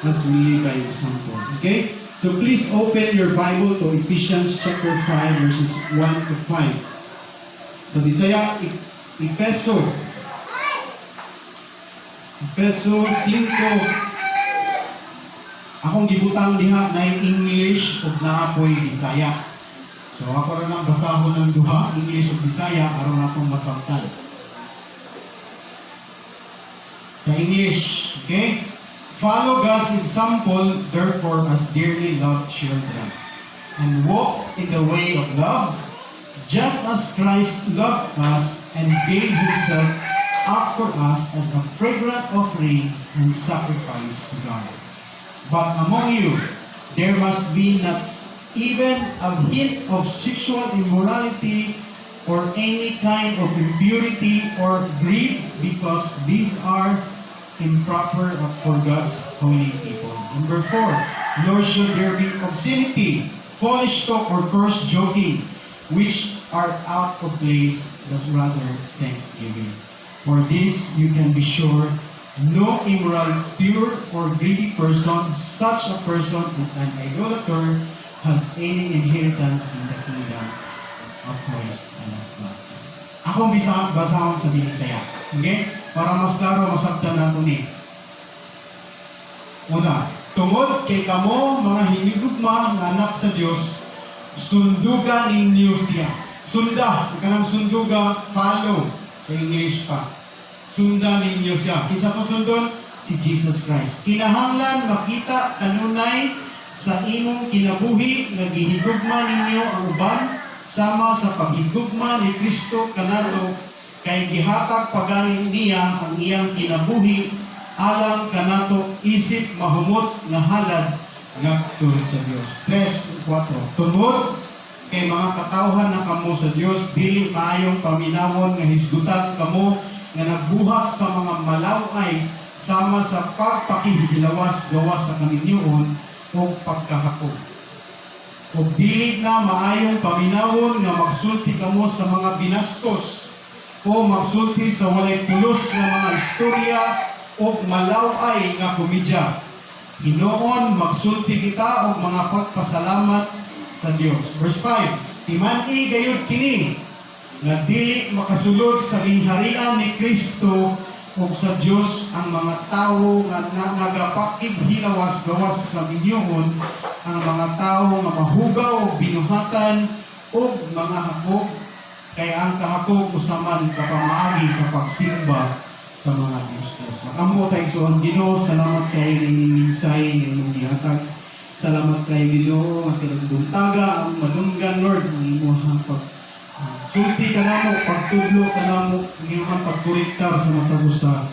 As we live by example. Okay? So please open your Bible to Ephesians chapter 5 verses 1 to 5. Sa Bisaya, Efeso. Efeso 5. Akong gibutang diha na English ug naa poy Bisaya. So ako ra nang basahon ng duha, English ug Bisaya, aron atong masabtan. Sa English, okay? "Follow God's example, therefore, as dearly loved children, and walk in the way of love, just as Christ loved us and gave himself up for us as a fragrant offering and sacrifice to God. But among you, there must be not even a hint of sexual immorality or any kind of impurity or greed, because these are improper for God's holy people. Number 4, nor should there be obscenity, foolish talk, or coarse joking, which are out of place, but rather thanksgiving. For this you can be sure, no immoral, pure, or greedy person, such a person as an idolater, has any inheritance in the kingdom of Christ and of God." Akong bisa basahon sa Binisaya. Okay? Para mas klaro masabtan nato ni. Una, tungod kay kamo mga hinigugma nga anak sa Dios, sunduga ninyo siya. Sunda, kanang sunduga, follow sa English pa. Sunda ninyo siya. Kinsa to sundon? Si Jesus Christ. Kinahanglan makita kanunay sa imong kinabuhi nga gihigugma ninyo ang uban sama sa paghigugma ni Kristo kanato, kay gihatag pagali niya ang iyang kinabuhi alang kanato isip mahumot nga halad ngadto sa Dios. 3:4. Tungod kay mga katawhan na kamo sa Dios, dili maayong paminawon nga hisgutan kamo nga nagbuhat sa mga malaw-ay sama sa pagpakihilawas gawas sa kaminyoon o pagkahakog. Ug dili na maayong paminawon nga magsulti kamo sa mga binastos o magsulti sa walay pulos nga mga istorya o malaw-ay nga komedya. Hinuon magsulti kita og mga pagpasalamat sa Dios. Verse 5, Timan-i gayud kini nga dili makasulod sa gingharian ni Kristo ug sa Dios ang mga tawo nga nagapakighilawas gawas sa kaminyoon, ang mga tawo nga mahugaw og binuhatan ug mga hakog, kay ang kahakog usa man ka pamaagi sa pagsimba sa mga Diyos-Diyos. Makampo tayo sa Ginoo. Salamat kay ining mensahe nga imong gihatag. Salamat kay Ginoo nga kinagbuntaga ang madunggan, Lord, ang imong pag sulti kanamo, pagtudlo kanamo, ang imong pagkorektar sa matag usa.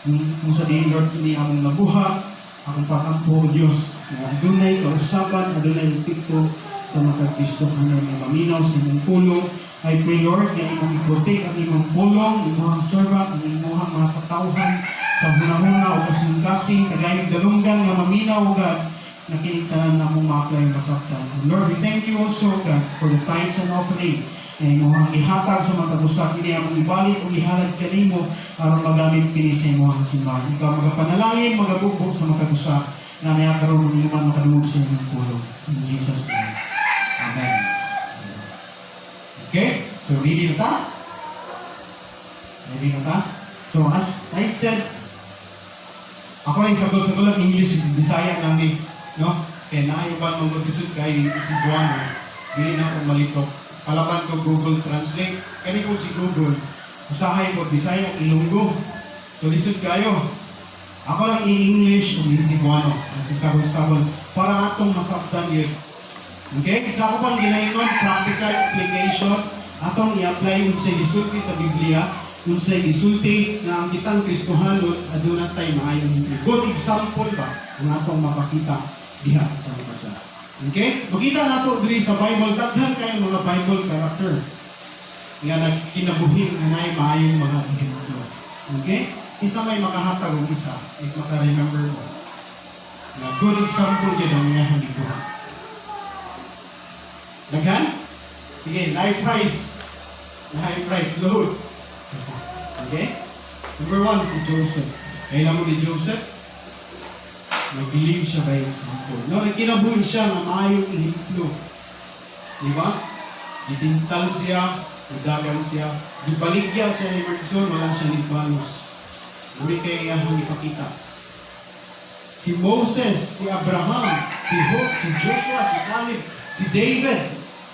Kung sa diin, Lord, kini among nabuhat, akong pagampo, Diyos, nga adunay kausaban, adunay epekto sa mga Kristohanon nga maminaw sa imong pulong. I pray, Lord, nga imong i-protect ang imong pulong, imong servant, ang imong mga katawhan sa hunahuna o kasing-kasing, kagayong dalunggan nga maminaw, God, na kining tanan na among ma-apply masabtan. Lord, we thank you also, God, for the tithes and offering na imong gihatag sa matag usa. Kini among ibalik ug ihalad kanimo aron magamit kini sa imong simbahan. Ikaw magapanalangin, magabugbog sa matag usa nga niya karon ug man makadungog sa imong pulong. In Jesus' name. Amen. Okay? So ready na ta? Ready na ta? So as I said, ako lang sagol-sagol ang English, Bisaya lang ni, no? Kaya naayo ba mo mag-isod kay Cebuano, dili na ako malito. Kalaban ko Google Translate. Kani ko si Google, usahay ko Bisaya, Ilonggo. So lisod kayo. Ako lang i-English o i-Cebuano, ang sagol-sagol para atong masabtan yun. Okay? So ako pang ginaingon, practical application, atong i-apply unsay gisulti sa Biblia, unsay gisulti nga ang kitang Kristohanon aduna tay maayong good example ba ang atong mapakita diha sa mga usa. Okay? Makita nato diri sa Bible, daghan kay mga Bible character nga nagkinabuhi nga naay maayong mga ehemplo. Okay? Isa may makahatag og isa, if maka-remember mo. Nga good example gyud ang iyang gibuhat. Daghan? Sige, naay prize. Naay prize, load. Okay? Number 1, si Joseph. Kailan mo ni Joseph? Nag-live siya by example. No, nagkinabuhi siya nga maayong ehemplo. Di ba? Gitintal siya, nidagan siya, gibaligya siya ni Markson, wala siya ni balos. Uri kay iyang ipakita. Si Moses, si Abraham, si Hope, si Joshua, si Caleb, si David,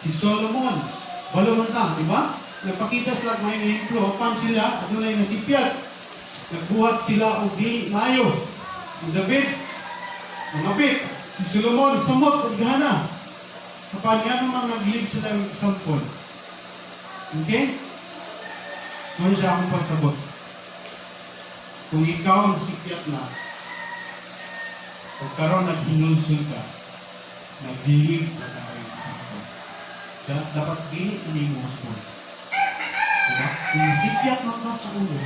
si Solomon. Balo man ta, di ba? Nagpakita sila og maayong ehemplo, apan sila, adunay nasipyat. Nagbuhat sila og dili maayo. Si David, mangapit. Si Solomon, samot ug gana. Kapag nga naman nag-live sila ng example. Okay? Ano siya akong pagsabot? Kung ikaw ang sikyat na, kung karon naghinulsol ka, nag-live ka na example. Dapat dili na mo usbon. Diba? Kung sikyat man ka sa ulo,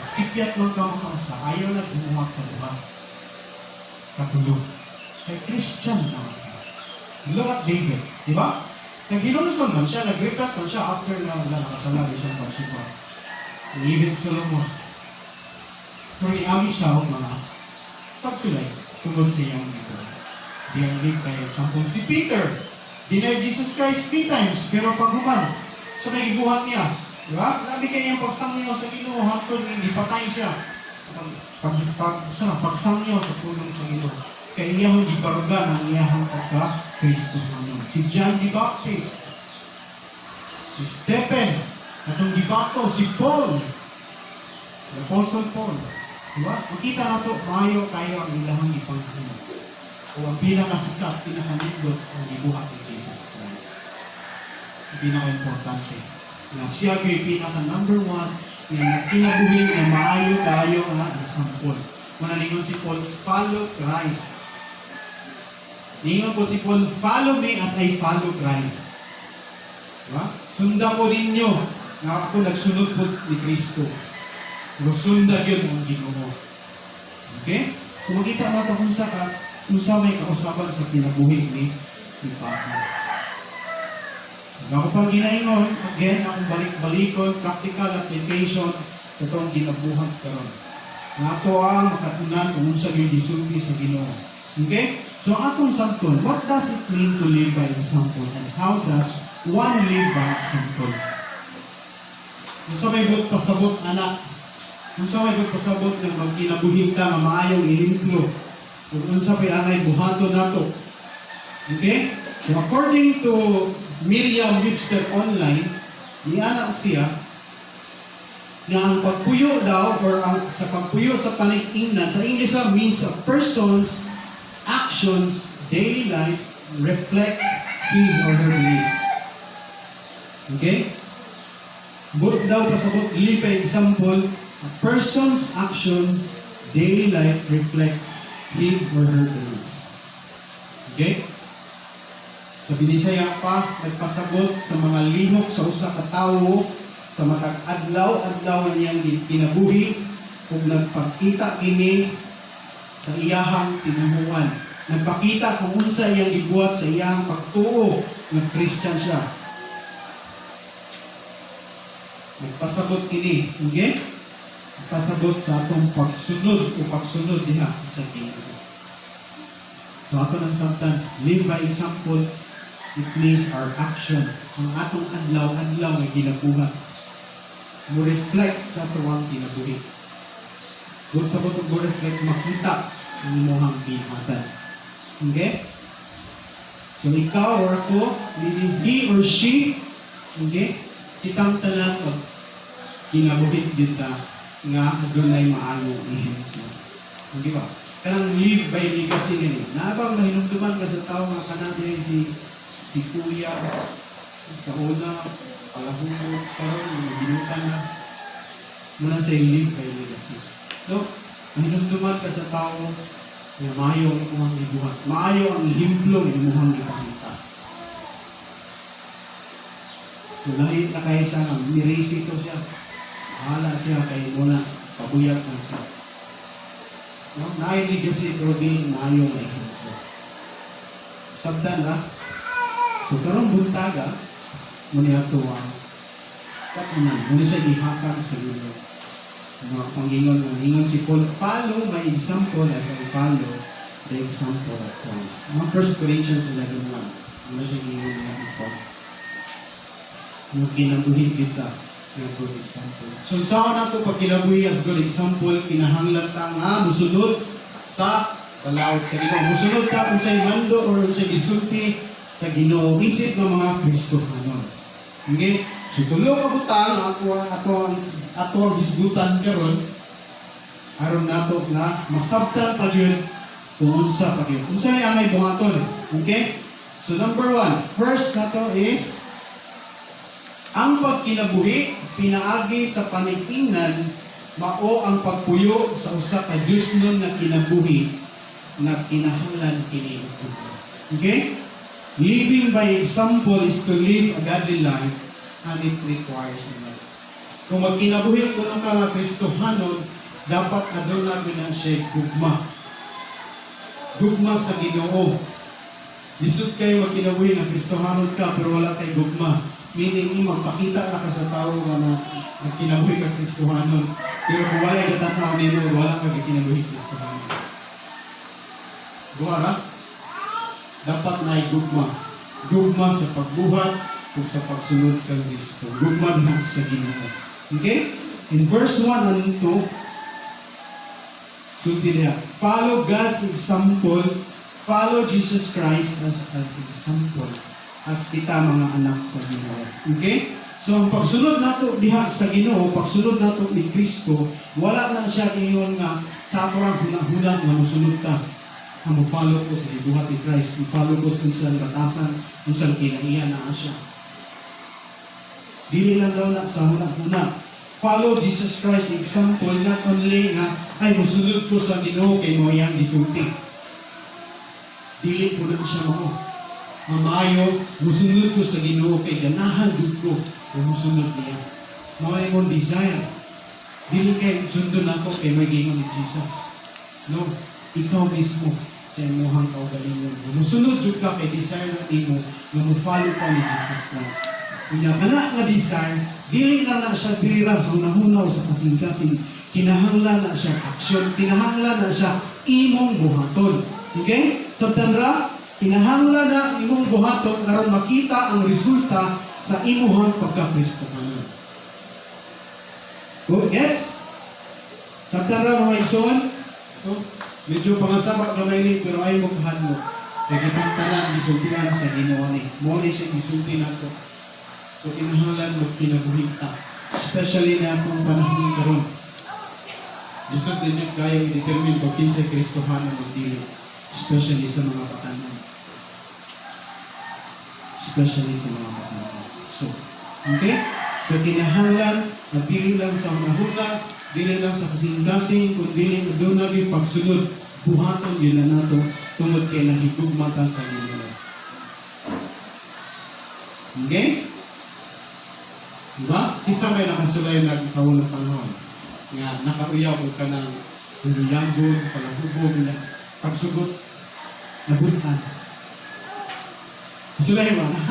sikyat man ka makausa, ayaw na gumawa ka duha. Katulo. Kay Christian naman ka. Look at David, di ba? Naghinulsol man siya, nag-repent man siya after na wala nakasala siya pagsipa. And even Solomon. Pero niagi siya og mga pagsulay tungod sa iyang ito. Diyang live by example. Si Peter, denied Jesus Christ three times, pero paghuman, sa may gibuhat niya, di ba? Grabe kay iyang pagsangyaw sa Ginoo hangtod nga gipatay siya. Sa pag pagsangyaw sa pulong sa Ginoo. Kay iyang gibarugan ang iyang pagka Kristo. Si John the Baptist, si Stephen, atong gibato, si Paul, the Apostle Paul. Di ba? Makita na to, maayo kayo ang ilahang ipanghimo. O ang pinakasikat, pinakanindot ang gibuhat ni Jesus Christ. Ang pinaka-importante. Nga siya kay pinaka number one nga nagkinabuhi nga maayo kayo nga example. Muna ningon si Paul, "Follow Christ." Ningon po si Paul, "Follow me as I follow Christ." Diba? Sunda ko ninyo nga ako nagsunod po ni Kristo. Pero sunda yun ang Ginoo. Okay? So makita mo ito kung sa ka, kung sa may kausaban sa kinabuhi ni Papa. Ako pang ginaingon, again, akong balik-balikon, practical application sa itong ginabuhat karon. Nga ato ang makatunan kung unsa gyud gisulti sa Ginoo. Okay? So atong sabton, what does it mean to live by example and how does one live by example? Unsa may buot pasabot, anak? Unsa may buot pasabot ng magkinabuhi ka nga maayong ehemplo? Ug unsa pay angay buhaton nato? Okay? So according to Merriam-Webster Online, niana siya na ang pagpuyo daw or ang sa pagpuyo sa panig-ingnan sa English lang means a person's actions, daily life reflect his or her beliefs. Okay? Buot daw pasabot, live by example, a person's actions, daily life reflect his or her beliefs. Okay? Sa Binisaya pa, nagpasabot sa mga lihok sa usa ka tawo sa matag adlaw-adlaw niyang kinabuhi ug nagpakita kini sa iyahang tinuhuan. Nagpakita kung unsa iyang gibuhat sa iyahang pagtuo nga Christian siya. Nagpasabot kini, okay? Nagpasabot sa atong pagsunod o pagsunod diha sa Ginoo. So ato nang samtan, live by example, it means our action. Ang atong adlaw-adlaw nga ginabuhat mo reflect sa atuang kinabuhi. Kung sa botong mo reflect, makita ang imuhang binuhatan. Okay? So ikaw or ako, meaning he or she, okay? Kitang tanan og kinabuhi gyud ta nga adunay maayong ehemplo. Hindi ba? Kanang live by legacy gani. Naabang mahinumduman ka sa tao nga kana diri si kuya sa una palahubog, karon binutan na muna sa live by legacy. No? Mahinumduman ka sa tao nga maayo ang imong gibuhat. Maayo ang ehemplo nga imong gipakita. So lahi na kay siya nga mirisito siya. Bahala siya kay muna pabuyag na siya. No? Naay legacy pero dili maayo nga ehemplo. Sabdan ra. So karong buntaga muni ato ang katunan, muni sa gihatag sa Ginoo. Mga pangingon nga ingon si Paul, "Follow my example as I follow The example of Christ. Ang 1 Corinthians 11:1. Ano siya giingon niya ito? Magkinabuhi kita nga good example. So, sa nato pagkinabuhi as good example, kinahanglan ta nga musunod sa balaod sa Ginoo. Musunod ta kung sa mando or unsay gisulti sa Ginoo isip ng mga Kristohanon. Okay? So tulo ka butang ako ato ang ato ang hisgutan karon aron nato nga masabtan pa gyud kung unsa pa gyud. Unsa ni angay buhaton? Okay? So number one, first nato is ang pagkinabuhi pinaagi sa panitingnan mao ang pagpuyo sa usa ka Diosnon nga kinabuhi nga kinahanglan kini. Okay? Living by example is to live a godly life, and it requires love. Kung magkinabuhi kuno ka nga Kristohanon, dapat aduna gyud na siya gugma. Gugma sa Ginoo. Lisod kayo magkinabuhi nga Kristohanon ka pero wala kay gugma. Meaning, magpakita ra ka sa tao nga na nagkinabuhi ka Kristohanon. Pero kung wala gatanaw nimo, wala ka gikinabuhi Kristohanon. Duha ra? Dapat na gugma. Gugma sa pagbuhat ug sa pagsunod kang Kristo. Gugma diha sa Ginoo. Okay? In verse 1 and 2, sulti niya, follow God's example, follow Jesus Christ as an example as kita mga anak sa Ginoo. Okay? So ang pagsunod nato diha sa Ginoo, pagsunod nato ni Kristo, wala na siya ingon nga sa ato ang hunahuna nga mosunod ta. Ang mo-follow ko sa gibuhat ni Christ, mo-follow ko sa unsang batasan, unsang kinaiya naa siya. Dili lang daw na sa huna-huna. Follow Jesus Christ example, not only nga ay musunod ko sa Ginoo kay mao iyang gisulti. Dili po na siya mao. Mamayo, musunod ko sa Ginoo kay ganahan jud ko kung musunod niya. Mao imong desire. Dili kay sundon nako kay may giingon ni Jesus. No, ikaw mismo sa imuhang kaugalingon. Musunod jud ka kay desire na nimo nga mo-follow ka ni Jesus Christ. Unya kana nga desire, dili na na siya dira sa hunahuna o sa kasing-kasing. Kinahanglan na siya aksyon, kinahanglan na siya imong buhaton. Okay? Sabtan ra, kinahanglan na imong buhaton aron makita ang resulta sa imuhang pagka-Kristohanon. Go, gets? Sabtan ra, mga igsoon? No? Medyo pangasaba gamay ni pero ay mo kahanmo. Kay kitang tanan gisultian sa Ginoo ni. Mao ni siya gisulti nato. So kinahanglan magkinabuhi ta. Especially na atong panahon karon. Lisod din yung kaya i-determine kung kinsay Kristohanon o dili. Especially sa mga batanon. Especially sa mga batanon. So, okay? So kinahanglan na dili lang sa hunahuna, dili lang sa kasing-kasing, kung dili aduna gyud pagsunod, buhaton gyud na nato tungod kay nahigugma ta sa Ginoo. Okay? Diba? Kinsa may nakasulay na sa unang panahon nga nakauyaw og kanang huliyagon, palahubog, na pagsugot, nabuntan. Sulay mo na?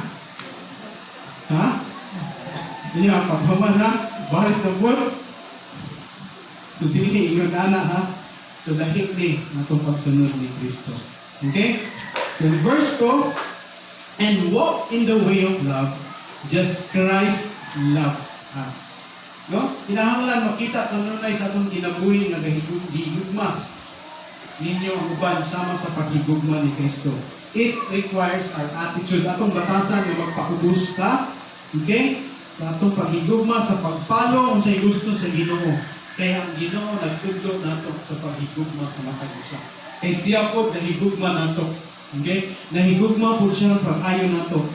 Ha? Iya, paghuman na, balik na buwan. So, dili ingon ana ha. So, lahi ni atong pagsunod ni Kristo. Okay? So, in verse 2, "And walk in the way of love, just Christ loved us." No? Kinahanglan makita kanunay sa atong kinabuhi nga gihigugma ninyo ang uban sama sa paghigugma ni Kristo. It requires our attitude. Atong batasan nga magpaubos ka. Okay? Sa atong paghigugma, sa pag-follow unsay gusto sa Ginoo. Kaya ang Ginoo nagtudlo nato sa paghigugma sa matag usa. Kay siya po nahigugma nato. Okay? Nahigugma po siya pag-ayo nato.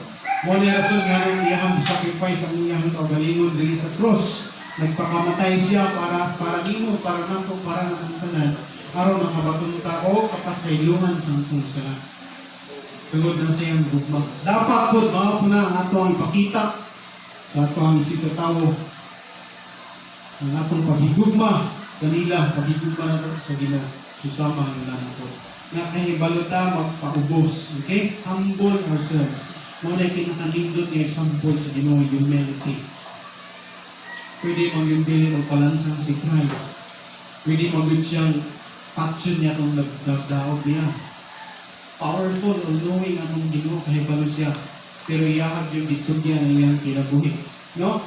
Mao ni rason nga nung iyahang sacrifice ang iyahang kaugalingon diri sa cross. Nagpakamatay siya para para nimo, para nato, para natong tanan aron makabaton ta og kapasaylohan sa atong sala. Tungod na sa iyang gugma. Dapat po, mao po na ang ato ang ipakita sa ato ang isip tawo ang atong paghigugma kanila, paghigugma nato sa Ginoo. Susama ang nato. Nga kahibalo ta magpaubos, okay? Humble ourselves. Mao na pinakanindot nga example sa Ginoo, humility. Pwede man yung dili magpalansang si Christ. Pwede man yun siyang passion niya itong nagdaog niya. Powerful, all-knowing atong Ginoo, kahibalo siya. Pero iyahag yung gitugyan ang iyang kinabuhi. No?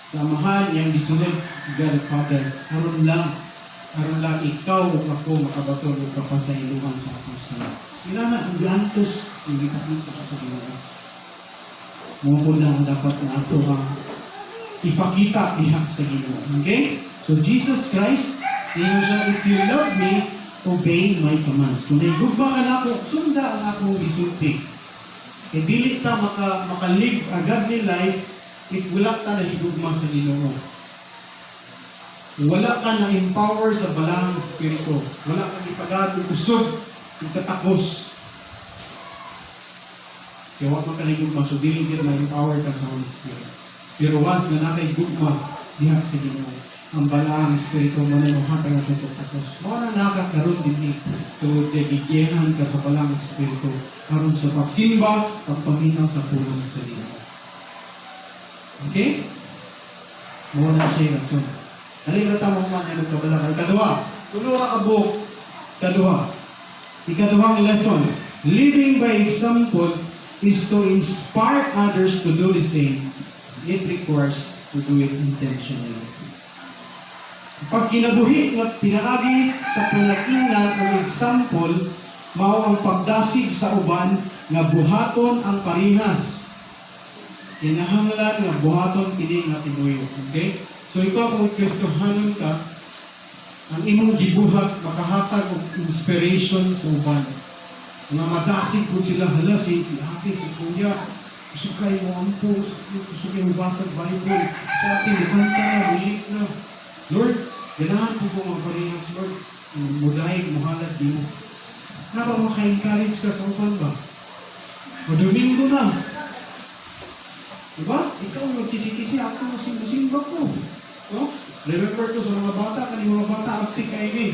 Sa Amahan, iyang gisunod si God the Father. Aron lang ikaw ug ako makabaton og kapasayloan sa atong sala. Inana ang giantos ang gipakita sa Ginoo. Mao po na ang dapat na ato ang ipakita diha sa Ginoo. Okay? So Jesus Christ, ingon siya, "If you love me, obey my commands." Kung nahigugma ka nako, sunda ang akong gisulti. Kay dili ta maka live a godly life if wala ta nahigugma sa Ginoo. Wala ka na empower sa Balaang Espiritu. Wala ka gipagad og kusog, ug katakos. Kaya wa man ka nahigugma, so dili gid ma-empower ka sa Holy Spirit. Pero once nga naa kay gugma diha sa Ginoo, ang Balaang Espiritu mo na mohatag ato pagtakos. Mao na nakakaroon din ni tungod kay gigiyahan ka sa Balaang Espiritu aron sa pagsimba, pagpaminaw sa pulong sa Ginoo. Okay? Mao na siya rason. Dali ra ta mo man ang kabalaka. Ikaduha, tulo ra ka buok. Ikaduha. Ikaduhang lesson. Living by example is to inspire others to do the same. It requires to do it intentionally. Sa pagkinabuhi nga pinaagi sa palakinan o example, mao ang pagdasig sa uban nga buhaton ang parihas. Kinahanglan nga buhaton kini nga tinuyo. Okay? So ikaw, kung Kristohanon ka, ang imong gibuhat makahatag og inspiration sa uban. Nga madasig po sila, "Hala, si ate, si kuya, gusto kayo mo ampo, gusto kayo mabasa Bible, sa ate, mukanta na, wilik na. Lord, ganahan po ko magparehas, Lord. Mudahig, muhalad di mo." Na ba maka-encourage ka sa uban ba? O Domingo na. Diba? Ikaw magkisi-kisi, ako masimba-simba ko. No? Remember ko sa mga bata, kani mga bata, aktik kayo eh.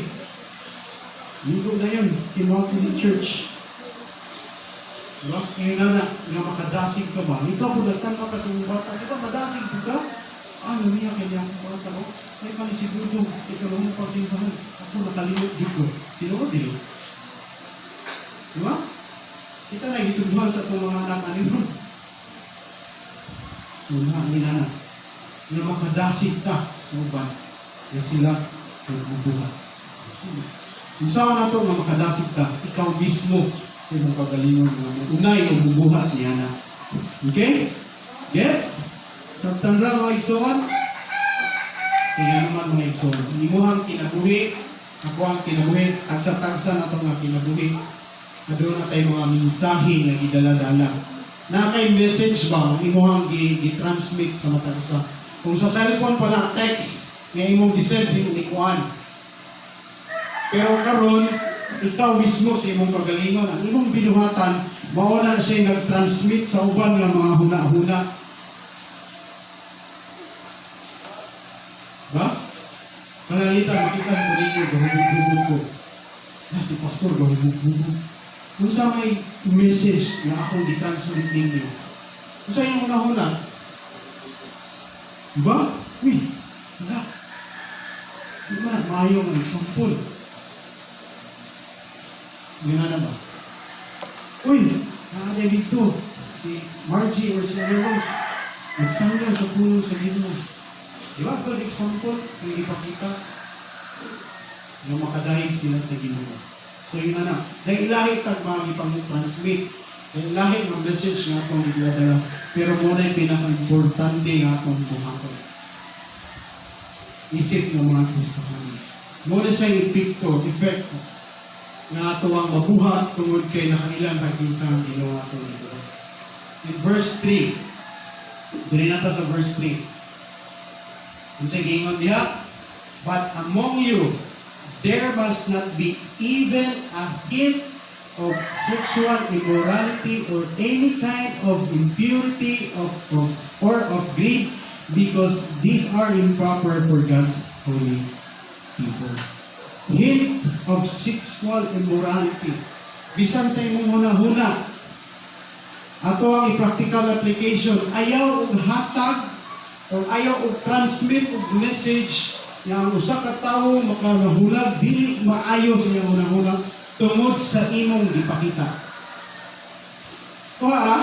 Linggo na yun, kinuha to the church. Diba? Ngayon na na, nga makadasig ka ba? Ikaw po, nagtama ka sa mga bata, di ba? Madasig po ka? Ah, lumiya kanya akong bata ko. Ay, palisiguro, ikaw lang mo pagsimbahan. Ako nakalimot dito. Tinuod, dili. Di ba? Kita na gitudluhan sa itong mga anak ano nun. So na, nila na. Nga makadasig ka sa uban. Nga sila nagbubuhat. Sila. Kung saan na to nga makadasig ka, ikaw mismo sa imong kagalingon nga unay o bubuhat niya na. Okay? Gets? Sabtan ra, mga igsoon? Kaya naman, mga igsoon, imuhang kinabuhi, ako ang kinabuhi, tagsa-tagsa na ito nga kinabuhi. Aduna tayo mga mensahe nga gidala-dala. Na kay message ba ang imuhang gi-transmit sa matag usa? Kung sa cellphone pa na text nga imong gi-send ni kuan. Pero karon ikaw mismo sa imong kagalingon, ang imong binuhatan, mao na siya nag-transmit sa uban nga mga huna-huna. Ba? Panalita, makita ko ninyo, gahubog-hubog ko. Na si pastor, gahubog-hubog. Kung sa may message nga akong gi-transmit ninyo, kung sa inyong huna-huna, diba? Uy, wala. Di ba, maayo nga example. Nga na ba? Uy, naa dito, si Margie or si Ana Rose, nagsangga sa pulong sa Ginoo. Di ba? Good example, yung ipakita nga makadahig sila sa Ginoo. So yun na na. Dahil lahi tag mga ipang-transmit. Dahil lahi ng message nga atong giladala. Pero muna yung pinaka-importante nga atong buhaton. Isip ng mga Kristohanon. Muna siya yung epekto, effect nga ato ang mabuhat tungod kay nakailan kinsa ang Ginoo atong ito. In verse 3, diri na ta sa verse 3. Kung sa giingon diha, "But among you, there must not be even a hint of sexual immorality or any kind of impurity or of greed, because these are improper for God's holy people." Hint of sexual immorality. Bisan sa imong huna-huna, ato ang i-practical application, ayaw og hatag or ayaw og transmit og message nga ang usa ka tawo makahulag dili maayo sa iyang huna-huna tungod sa imong gipakita. Kuha ha?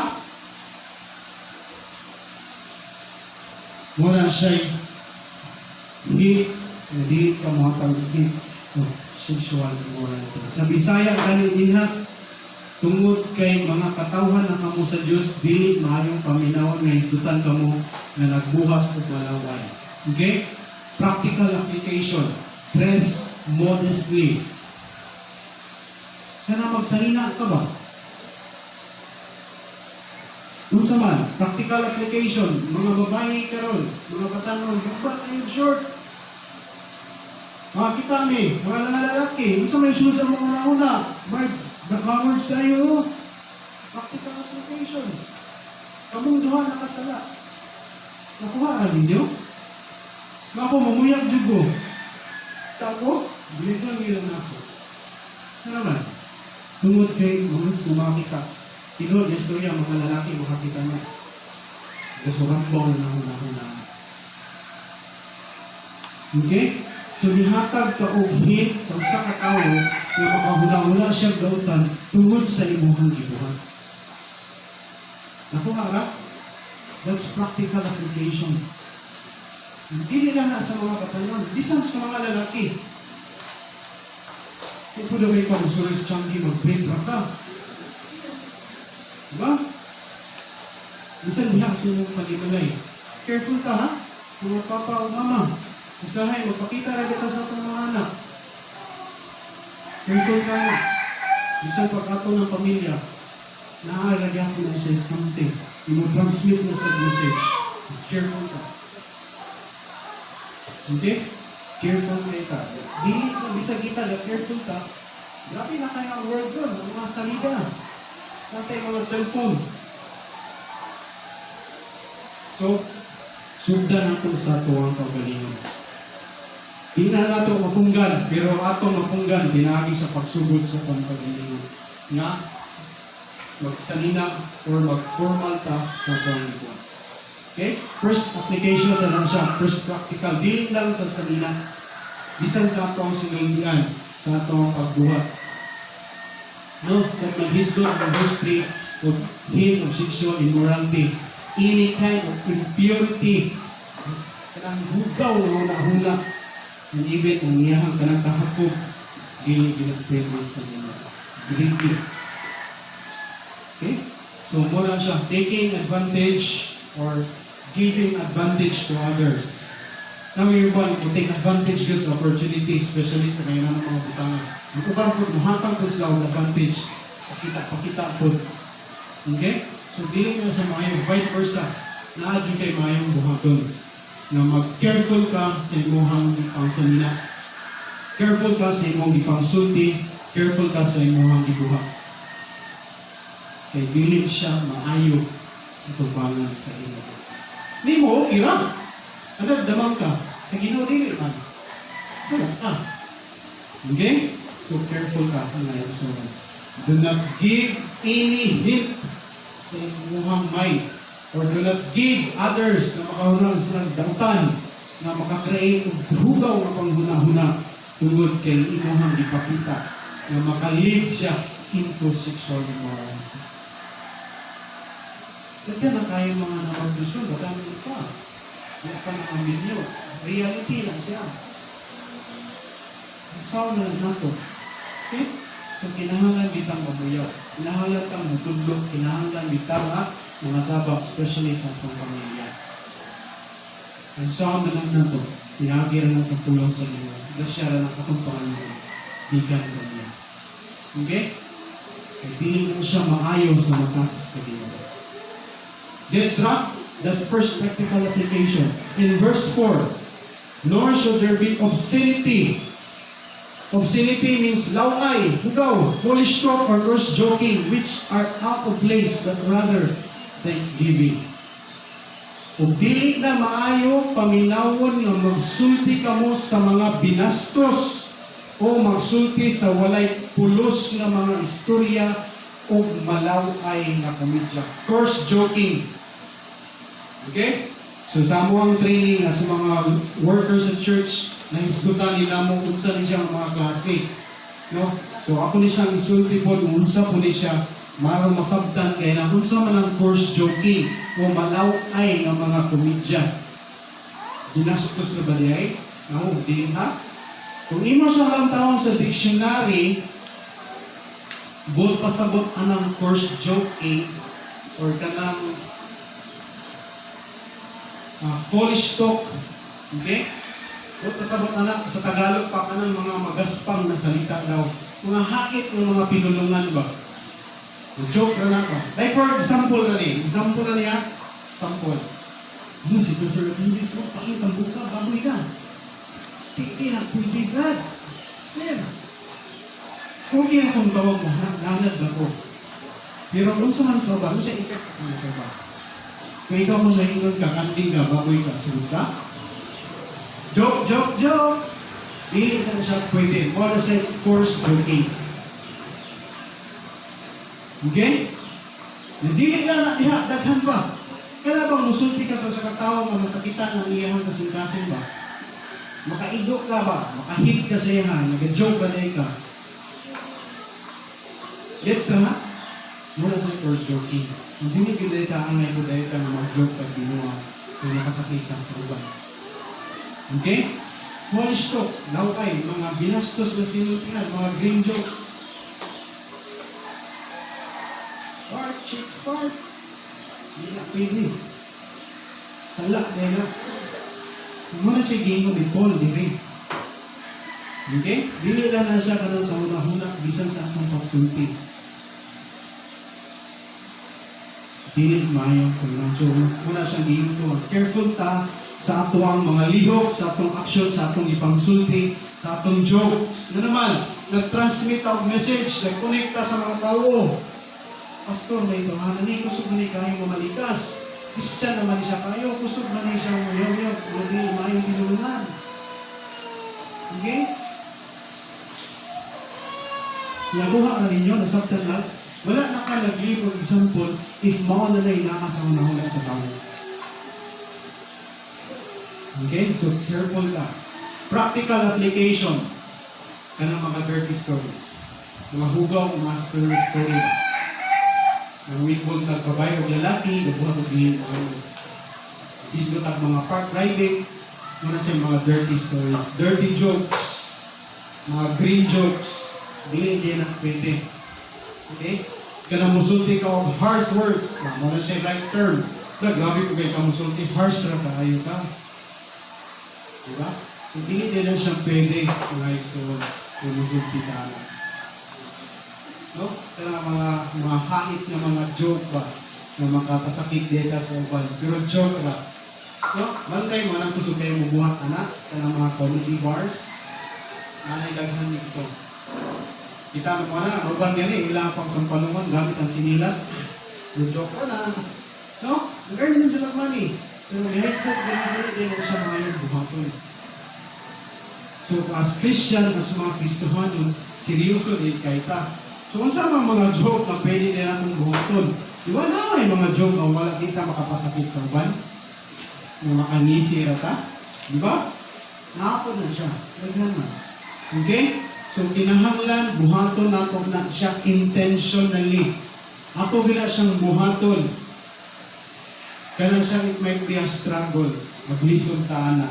Muna siya hindi hindi ka mohatag hint of sexual immorality. Sa Bisaya gani dinha, tungod kay mga katawhan na kamo sa Dios, dili maayong paminawon nga hisgutan kamo nga nagbuhat og malaway. Okay? Practical application. Dress modestly. Kana magsanina ka ba? Unsa man, practical application, mga babae karon, mga batanon, baba kayo short. Mga kita mi, mga lalaki, unsa may sulod sa mga una-una? Bird, backwards tayo. Practical application. Kamong duha nakasala. Nakuha ra ninyo? Ako, mamuyag jud ko. Tako, bilid lang yun ako. Ano naman? Tungod kay mga sumakita. Tinuod na istorya, mga lalaki makakita na. Gasurambong na huna-huna. Okay? So nihatag ka og hint sa usa ka tawo nga makahuna-huna siya dautan tungod sa imuhang gibuhat. Nakuha ra? That's practical application. Hindi lang na sa mga batanon, bisan sa mga lalaki. Kung po daw ikaw musulod sa Changi, mag-break ra ka. Diba? Bisan diha sa inyong palimalay. Careful ka ha? Mga papa o mama. Usahay, magpakita ra kita sa atong mga anak. Careful ka na. Bisan pag-ato ng pamilya, naaalagyan ko na siya something. I-transmit mo sa message. Careful ka. Okay? Careful kayo ka. Dili na bisag kita, ga careful ka. Grabe na kaya ang world ron, ang mga salida. Natay mga cellphone. So, sugdan nato sa atuang kaugalingon. Di na nato mapunggan, pero atong mapunggan pinaagi sa pagsugod sa atong kaugalingon. Nga, magsanina or mag-formal ta sa atong gibuhat. Okay? First application na lang siya, first practical. Dili lang sa sanina. Bisan sa atong sinultian, sa atong pagbuhat. No, kung naghisgot ang verse 3 of hint of sexual immorality, any kind of impurity, kanang hugaw nga huna-huna, and even ang iyahang kanang kahakop, dili ginagpwede sa nila. Greedy. Okay? So, muna siya, taking advantage or giving advantage to others. Now, yung one, mo take advantage gyud sa opportunity, especially sa kanya ng mga butangan. Ang uban po, muhatag po sila og advantage. Pakita, pakita po. Okay? So, dili na sa maayo, vice versa. Naa jud kay maayong buhaton. Na mag-careful ka sa imuhang gipangsanina. Careful ka sa imong gipangsulti. Careful ka sa imuhang gibuhat. Kay dili siya maayo atubangan sa imo. Nimo, okay ra. Ano, damang ka. Sa Ginoo dili man. Wala ka. Okay? So careful ka ngayon. So, do not give any hint sa imuhang mind or do not give others na makahunang sa dautan na makakreate og hugaw nga panghuna-huna tungod kay imuhang ipakita na maka-lead siya into sexual immorality. Daghan na kayo mga namagdusul, daghan pa. Di pa nakaminyo. Reality lang siya. Sao na lang nato. Okay? So, kinahanglan bitang mamuyaw. Kinahanglan kang mutudlo. Kinahanglan bitang ha, mga sabak, especially sa atong pamilya. And sa na lang nato, pinaagi ra na sa pulong sa Ginoo. Grasya ra ng atong Panginoon. Gikan kaniya. Okay? Kay dili na siya maayo sa mata sa Ginoo. This ra, that's first practical application. In verse 4, nor should there be obscenity. Obscenity means laway, hugaw, foolish talk, or coarse joking, which are out of place, but rather thanksgiving. Ug dili na maayo paminawon nga magsulti kamo sa mga binastos o magsulti sa walay pulos nga mga istorya o malaway nga komedya. Coarse joking. Okay? So sa amo ang training sa mga workers sa church, na hisgutan nila mo unsa ni siya ang mga klase. No? So ako ni siyang isulti po unsa po ni siya Maron masabtan kay na unsa man ang coarse joking o malaw-ay nga mga komedya. Ginastos na ba diay? No, di ha? Kung imo siya lantawon sa dictionary, buot pasabot anang coarse joking or kanang foolish talk. Okay? Buot pasabot ana sa Tagalog pa, kanang mga magaspang na salita daw. Mga hait ng mga pinulungan ba? Joke na na ba? Like for example na ni, example na niya, sample. Ano si Sir English mo, pakit ang buka, baboy na. Di, di na, pwede, Brad. Sir. Okay na kung tawag mo, ha? Nanad na ko. Pero kung sa man sa ba, ano sa effect mo sa ba? Kung ikaw kung naingon ka, kanding ka, baboy ka, sunod ka? Joke, joke, joke! Dili na siya pwede. More na sa coarse joking. Okay? Na dili na na diha, daghan pa. Kaya bang musulti ka sa katao nga masakitan ang iyahang kasing-kasing ba? Makaigo ka ba? Makahit ka sa iya, nag-joke ba na ka? Gets na ha? Muna sa coarse joking. Hindi ni gyud ka angay ko dahil ka nga mag-joke pag Ginoo kung nakasakit ka sa uban. Okay? Foolish talk, laway, mga binastos na sinultihan, mga green jokes. Fart, chicks, fart. Hindi na pwede. Sala, dahil na. Muna siya giingon ni Paul, diri. Okay? Dili lang na siya kanang sa una-huna, bisan sa atong pagsulti. Dili maayo kung so, muna siyang giingon ko. Careful ta sa atoang mga lihok, sa atong action, sa atong ipangsulti, sa atong jokes. Na naman, nag-transmit og message, nag-connect ta sa mga tao. Pastor, may tawanan ni, kusog man ni kayo mamalikas. Christian naman ni siya kayo, kusog man ni siya muyaw-yaw, lagi maayong tinulungan. Okay? Nakuha na ninyo, nasabtan lang. Wala na ka nag-leave og example if mao na na naa sa hunahuna sa tao. Okay? So, careful ka. Practical application kanang mga dirty stories. Mga hugaw, mga story story. Ang winbol tag babae o lalaki, gabuhat og diin mo. Isgot tag mga park private, muna sa mga dirty stories, dirty jokes, mga green jokes, dili di na pwede. Okay? Kanang musulti ka og harsh words, na mo na siya right term. Na grabe ko kay ka musulti, harsh ra kaayo ka. Diba? So, dili din na siya pwede, right? So, kung musulti ka na. No? Kaya mga hait na mga joke ba na makapasakit dito sa uban. Pero joke ra. No? Bantay mo nang kusog kayo mubuhat ana kanang mga comedy bars. Anay daghan nito. Kita mo na, ang uban gani ila pang sampalungan gamit ang chinilas. No joke ra na. No? Nag-earn din sila money. Pero mag-high school, ganyan din na siya mga yung buhaton. So as Christian, as mga Kristohanon, seryoso din kay ta. So unsa man mga joke na pwede na natong buhaton? Di ba na may mga joke na wala kita makapasakit sa uban? Nga makangisi ra ta? Di ba? Naapod na siya. Daghan man. Okay? So kinahanglan buhaton nato na siya intentionally. Ato gila siyang buhaton. Kanang siya, it might be a struggle. Maglisod ta ana.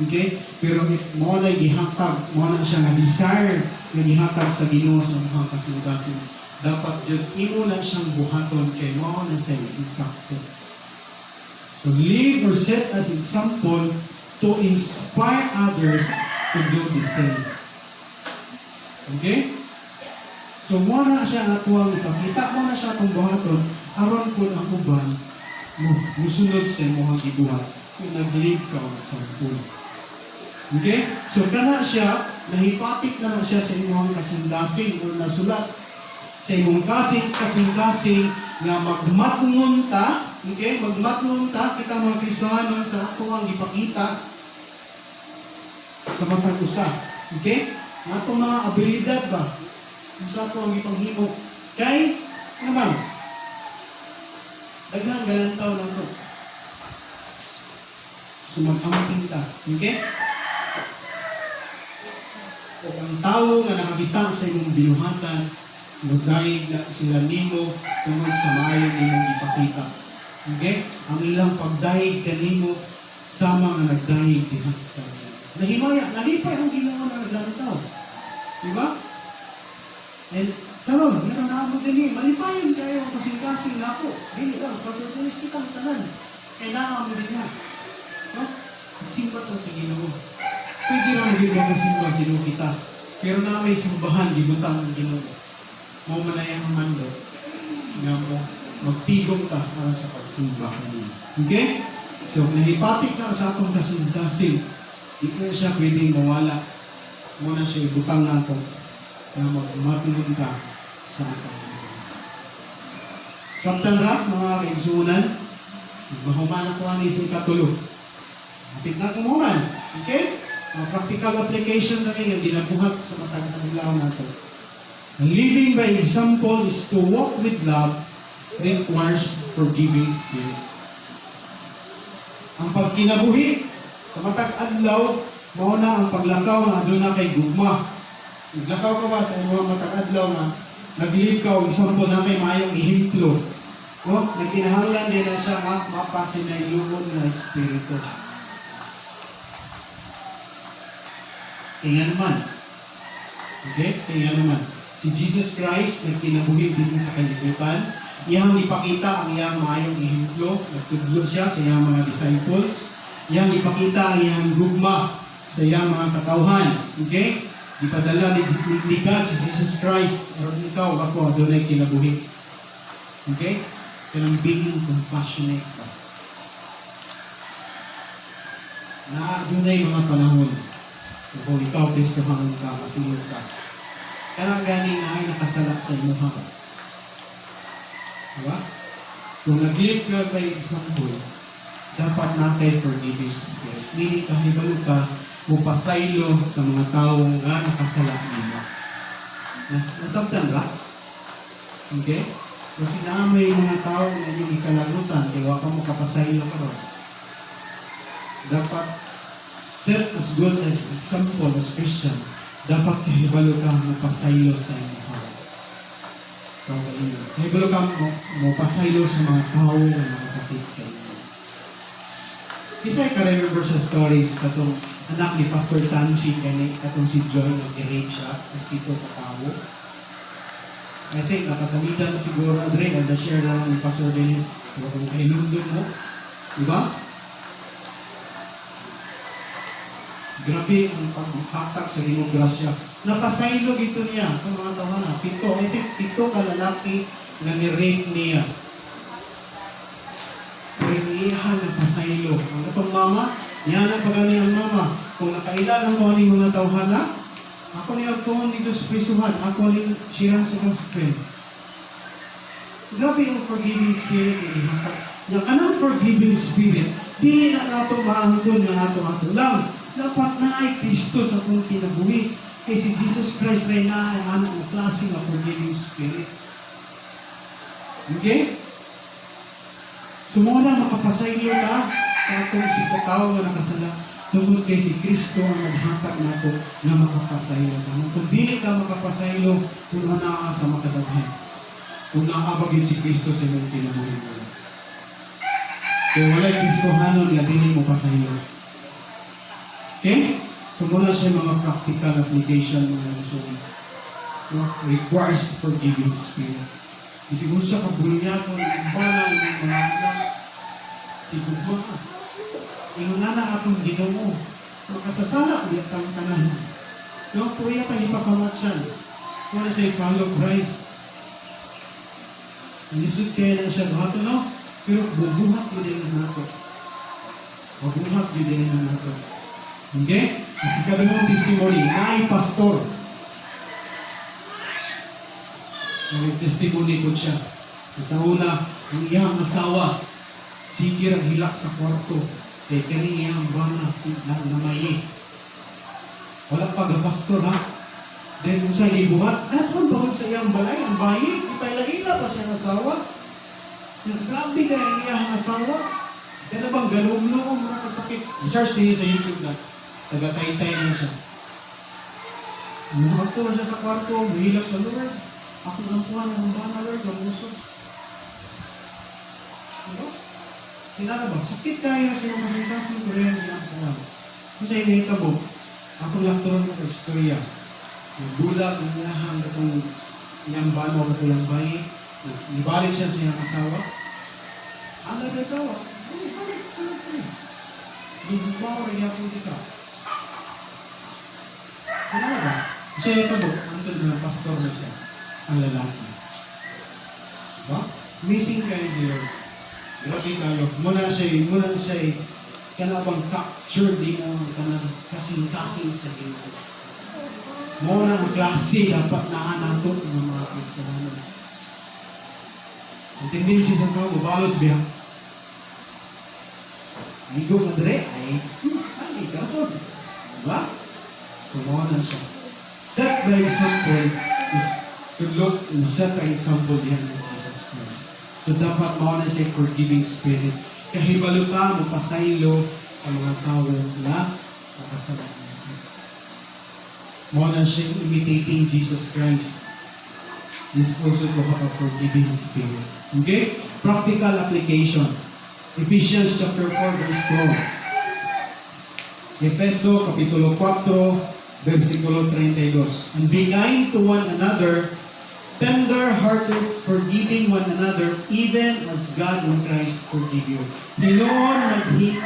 Okay? Pero if mo na gihatag, mo na siya nga desire nga gihatag sa Ginoo sa imong kasing-kasing, dapat jud imo na siyang buhaton kay mao na sa eksakto. So live or set as example to inspire others to do the same. Okay? So mo na siya nga tuwang ipakita mo na siya atong buhaton aron kun ang uban mo musunod sa imong gibuhat kung nag-live ka og example. Okay? So kana siya, nahipatik na lang siya sa imong kasing-kasing o nasulat sa imong kasing-kasing nga magmatngon ta, okay? Magmatngon ta kita mga Kristohanon sa ato ang gipakita sa matag usa. Okay? Ang atong mga abilidad ba? Kung sa ato ang gipanghimo. Kay, ano man? Daghang galantaw lang to. So mag-amping ta. Okay? O ang tao nga nakakita sa imong binuhatan, Mudayeg na sila nimo tungod sa maayo nimong ipakita. Okay? Ang ilang pagdayeg kanimo sama nga nagdayeg diha sa Ginoo. Nahimaya, nalipay ang Ginoo na naglantaw. Di ba? And karon, nga naa mo dinhi, malipayon kayo ang kasing-kasing nako. Dili lang, Pastor Dennis, kitang tanan. Kay naa mo dinha. No? Simba to sa Ginoo. Pwede ra gyud makasimba Ginoo kita. Pero na may simbahan gibutang ang Ginoo. Mao man ay ang mando nga mo magtigom ta para sa pagsimba kaniya. Okay? So, nahipatik na sa atong kasing-kasing, di na siya pwedeng mawala. Mao na siya ibutang nato na magmatulong ka sa atong Ginoo. Samtang ra, mga kaigsuonan, mahuman ako ani sa ikatulo. Hapit na kumuman. Okay? Mga practical application na rin yung ginabuhat sa matag adlaw nato. Ang living by example is to walk with love requires forgiving spirit. Ang pagkinabuhi sa matag adlaw, mao na ang paglakaw nga aduna kay gugma. Naglakaw ka ba sa imong matag adlaw nga nag-live ka og example na kay maayong ehemplo? No? Nagkinahanglan din na siya nga mapasinayloon nga espiritu. Tingnan man. Okay? Tingnan naman. Si Jesus Christ nagkinabuhi din sa kalibutan. Iyang ipakita ang iyang maayong ehemplo. Nagtudlo siya sa iyang mga disciples. Iyang ipakita ang iyang gugma sa iyang mga katawhan. Okay? Ipadala ni God si Jesus Christ aron ikaw, ako, adunay kinabuhi. Okay? Kanang being compassionate ka. Na adunay mga panahon kung ikaw Kristohanon ka, masilot ka. Kanang gani na ay nakasala sa imuha. Diba? Kung nag-live ka by example, dapat naa kay forgiving spirit. Meaning, kahibalo ka, mupasaylo sa mga tao nga nakasala nimo. Na, nasabtan ba? Okay? Kasi na may mga tao na inyong ikalagutan, kaya wa ka mo kapasaylo karon. Dapat set as good as example as Christian, dapat kahibalo ka mopasaylo sa imong heart. Kaugalingon. Kahibalo ka mo mopasaylo sa mga tao nga nakasakit kay imo. Kisay ka remember sa stories katong anak ni Pastor Tanchi kani katong si Joy nga gi-rape siya ng pito ka tawo? I think nakasamitan na siguro Andre and na-share na lang ni Pastor Dennis kung kahinumdum mo. Di ba? Grabe ang paghatag sa Ginoong grasya. Napasaylo ito niya ang mga tawana. Pito, I think pito ka lalaki nga ni-rape niya. Pero iha napasaylo. Ang atong mama, niya na pagani ang mama. Kung nakaila lang ko ani mga tawhana, ako ni agtuon dito sa prisuhan, ako ni share sa gospel. Grabe yung forgiving spirit na gihatag. Yang kanang forgiving spirit, dili na nato maangkon nga ato ato lang. Dapat na ay Kristo sa atong kinabuhi. Kay si Jesus Christ ray na ay ano ang klase nga forgiving spirit. Okay? So mao na makapasaylo ka sa atong sikataw nga nakasala tungod kay si Kristo ang naghatag nato nga makapasaylo ka. Kung dili ka makapasaylo, kung naa sa makadaghan. Kung naa ba gyud si Kristo sa imong kinabuhi mo. Kaya walay Kristohanon nga dili mo pasaylo. Okay? So mao na siya mga practical application, mga igsoon. No? Requires forgiving spirit. Isiguro sa kabulyato ng bala ng mga anak, tigugma. Ingon na na atong Ginoo. Makasasala di atang tanan. No, kuya pa ipakamatsan. Mao na siya follow Christ. Lisod kaya na siya buhaton, no? Pero bubuhat yun din na nato. Mabuhat yun din na nato. Okay? Kasi kaduhang testimony, naay pastor. Nag-testimony ko siya. Sa una, ang iyang asawa, sige ang hilak sa kwarto. Kay kani iyang bana, si na, namayi. Wala pa pastor ha. Then kung sa gibuhat, dapat bagod sa iyang balay, ang bayi, ipailaila pa siya ang asawa. Grabe kay ang iyang asawa. Kaya na bang galong-loob mga kasakit. I-search niyo sa YouTube na. Taga-taytay na siya. Muhagto na siya sa kwarto, muhilak sa Lord. Ako ang kuha ng bana, Lord, mamusog. Diba? Kilala ba? Sakit kayo sa iyong kasing-kasing, pero yan ginagawa. Kung sa inahitabo, akong laktoron ko istorya. Nagbulag ang iyahang katong iyang bano katong iyang bayi. Nibalik siya sa iyang asawa. Ang nag asawa, ay, balik, sunod ko niya. Gigugmaw rin niya kung kita. Kilala ba? Siya yung tabo, antod na pastor na siya, ang lalaki. Diba? Amazing kayo si Lord. Grabe kayo. Muna siya, kana bang capture di mo kanang kasing-kasing sa Ginoo. Mo na ang klase dapat naa nato ng mga Kristiyano. Ang tendency sa tao, mabalos biya. Ligo ka dire, ay, ikaw. Diba? So, mo na siya. Set by example is to look and set by example diyan ng Jesus Christ. So, dapat mao na siya forgiving spirit. Kahibalo ka, mapasaylo sa mga tao na nakasala. Mao na siya imitating Jesus Christ is also to have a forgiving spirit. Okay? Practical application. Ephesians chapter 4 verse 12. Efeso kapitulo 4 versikulo 32. "And be kind to one another, tender-hearted, forgiving one another, even as God in Christ forgive you." Hinuon maghi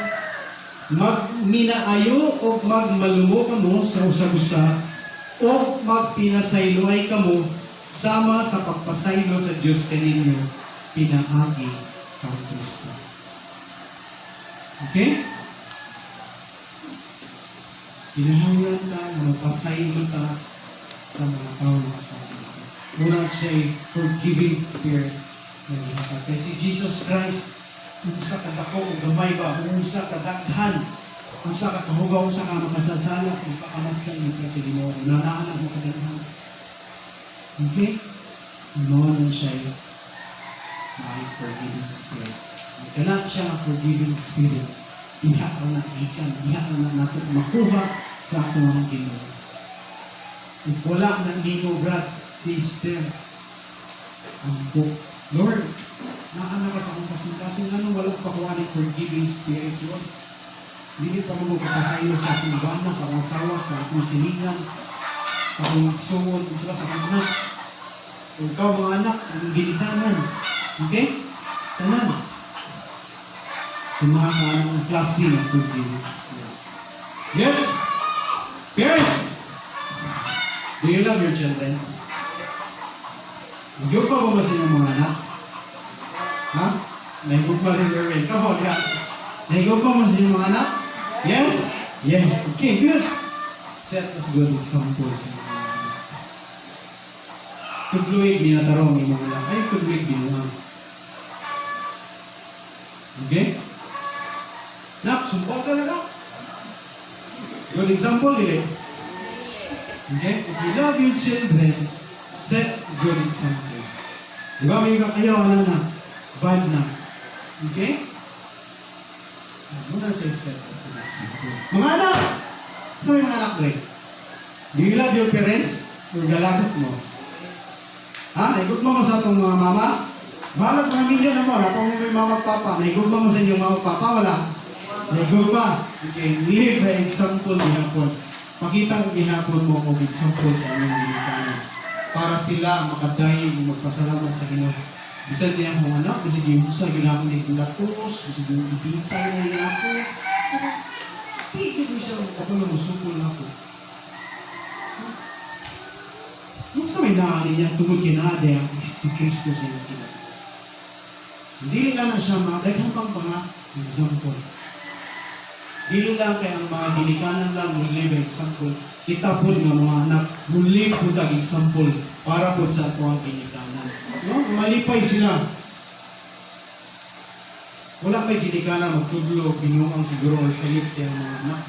magminaayo o magmalumo kamo sa usag-usa o magpinasayloay kamo sama sa pagpasaylo sa Dios kaninyo pinaagi kang Kristo. Okay? Kinahanglan ta nga magpasaylo ta sa mga tao na kasama natin. Una siya forgiving spirit na gihatag. Kay si Jesus Christ, unsa ka dako o gamay ba, unsa ka daghan, unsa ka kahugaw, unsa ka makasasala, ipakamat siya ng sa Ginoo. Nanaanak mo kadaghan. Okay? Mao na siya may forgiving spirit. Kana siya nga forgiving spirit. Diha ka na gikan, diha ka na nato makuha sa atong mga Ginoo. If wala na nimo, brad, sister, ang book, "Lord, naa na ka sa akong kasing-kasing, ano wala pa ko ani forgiving spirit, Lord? Dili pa mo kapasaylo sa akong bana, sa akong asawa, sa akong silingan, sa akong igsuon, sa akong anak." O ikaw, mga anak, sa akong ginikanan. Okay? Tanan. So mga ang klase ng forgiving spirit. Yes! Parents! Do you love your children? Nagyugma ba sa inyong mga anak? Ha? Nahigugma rin Erwin. Come on, yeah. Nahigugma mo sa inyong mga anak? Yes? Yes. Okay, good. Set as good example sa inyong mga anak. Tudluig minatarong ang mga anak. Ay, tudluig binuang. Okay? Nak, sumpol ka na, nak. Good example, dili? Okay? If you love your children, set good example. Di ba may kayo, ano na? Bad na. Okay? Muna siya set as good example. Mga anak! Sa may mga anak, Dre? Do you love your parents? Or galagot mo? Ha? Naigugma mo sa atong mga mama? Balag mga milyon na mo. Napang mo may mama at papa. Naigugma mo sa inyong mama at papa? Wala. Naigugma. Okay, live the example gihapon. Pakita ko gihapon mo og example sa aming ginikanan. Para sila makadaig ug magpasalamat sa Ginoo. Bisan niya akong anak, bisan yung usa ginahapon ni latos, bisan yung ibitay na niya ako. Pero, di ko siya ako na musukol na ako. Nung sa may naa niya, tungod kinada si Kristo sa iyong kinabuhi. Hindi lang na siya mga daghan pang mga example. Dili lang kay ang mga ginikanan lang mo live example. Kita pod nga mga anak mo live pod ang example para pod sa ato ang ginikanan. No? Malipay sila. Wala may ginikanan magtudlo, binuang siguro or silip sa iyang mga anak.